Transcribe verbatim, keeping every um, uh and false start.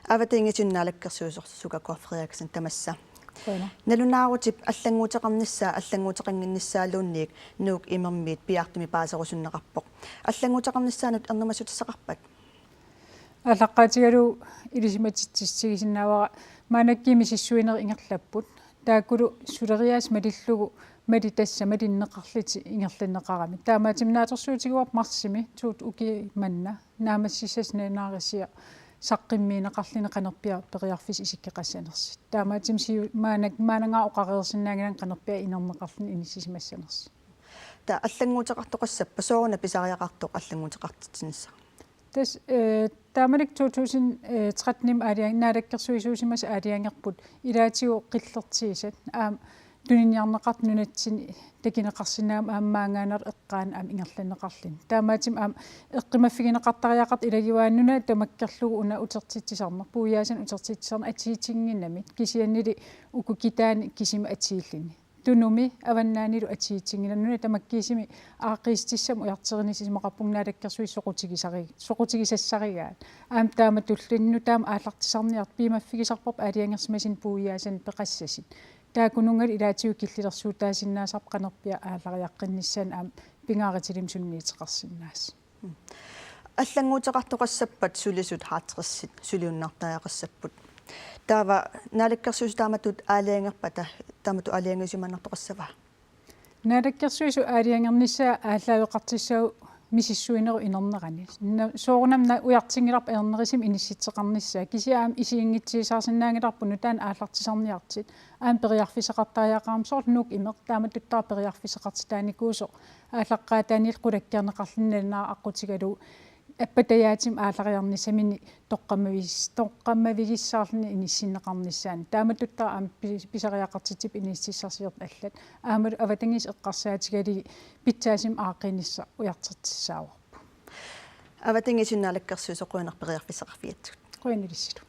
Avatangiisinut naalakkersuisoq Suka K. Frederiksen tamassa. Qujanaq. Nalunaarutip allannguuteqarnissaa allannguuteqannginnissaaluunniit Nuuk imermiit piaartumik paaserusunneqarpoq. Allannguuteqarnissaanut ernumassutissaqarpat? Aallaqqaatigalugu ilisimatitsissutigisinnaavara maannakkut misissuinerit ingerlapput. Taakkulu suleriaaseq malillugu mali tassa malinneqarlutik ingerlanneqaramik. Taamaattumik naatsorsuutigaarput marsimi tuut ukiup manna naammassissasoq nalunaarisiaq saqqummiunneqarluni qanorpiaq periarfissat isikkoqassanersut. Taamaattumik siu-, maanna-, maannangaaq oqareersinnaannginnami qanorpiaq inerneqarluni inissisimassanersut. Taava allannguuteqartoqassappat sooruna pisariaqartoq allannguuteqartitsinissaq? Tassa, eh, taamanikkut to tusind tretten aalajan-, naalakkersuisuusimasut aalajangerput ilaatigut qillertigisat. Aamma tuniniarneqartut nunatsinni takuneqarsinnaammat aamma maanngaanniit eqqaanut aamma ingerlanneqarluni. Taamaattumik aamma eqqumaffigineqartariaqartoq ilagivaat nuna tamakkerlugu una utertitsisarneq, puiaasanik utertitsisarneq atuutinnginnamik, kisiannili uku kitaani kisimi atuulluni. Tunumi avannaanilu atuutinnginnamik nuna tamakkiisumik aaqqiissutissamik ujartuinissamut isumaqarpunga naalakkersuisut soqutigisari-, soqutigisassarigaat. Aamma taamatullu nutaamik aallartisarniartut piumaffigisarparput aalajangersimasut puiaasanik peqassasut. Taakkununngalu ilaatigut killilersuutaasinnaasarput qanorpiaq aallariaqqinnissaanik aamma pingaarutilik sunniuteqarsinnaasoq. Allannguuteqartoqassappat sulisut halvtredsit suliunnaartariaqassapput. Taava naalakkersuisut taamatut aalajangerpata, taamatut aalajangiusimaannartoqassava? Naalakkersuisut aalajangernissaat aallaaveqartussaavoq misissuinerup inernerani. Na-, soorunami na-, ujartunngilarput ajornerusumik inissitseqarnissaa. Kisianni aamma isiginngitsiisaarsinnaanngilarput nutaanik aallartisarniartut. Aamma periarfissaqartariaqarami soorlu Nuuk imeq taamatuttaaq periarfissaqartitaanikuusoq aallaqqaataaniillu qulakkeerneqarluni nalunaaq aqqutigalugu appatajaatsumik aallariarnissaminnik toqqammavis-, toqqammavigissaarluni inissinneqarnissaanut. Taamatuttaaq aamma pi-, pisariaqartitsipput inississarsiortut allat. Aammalu avatangiisit eqqarsaatigalugit pitsaasumik aaqqiinissaq ujartortissaavarput. Avatangiisinut naalakkersuisoq, qujanaq periarfissaqarfigatsigut. Qujanaq ilissilu.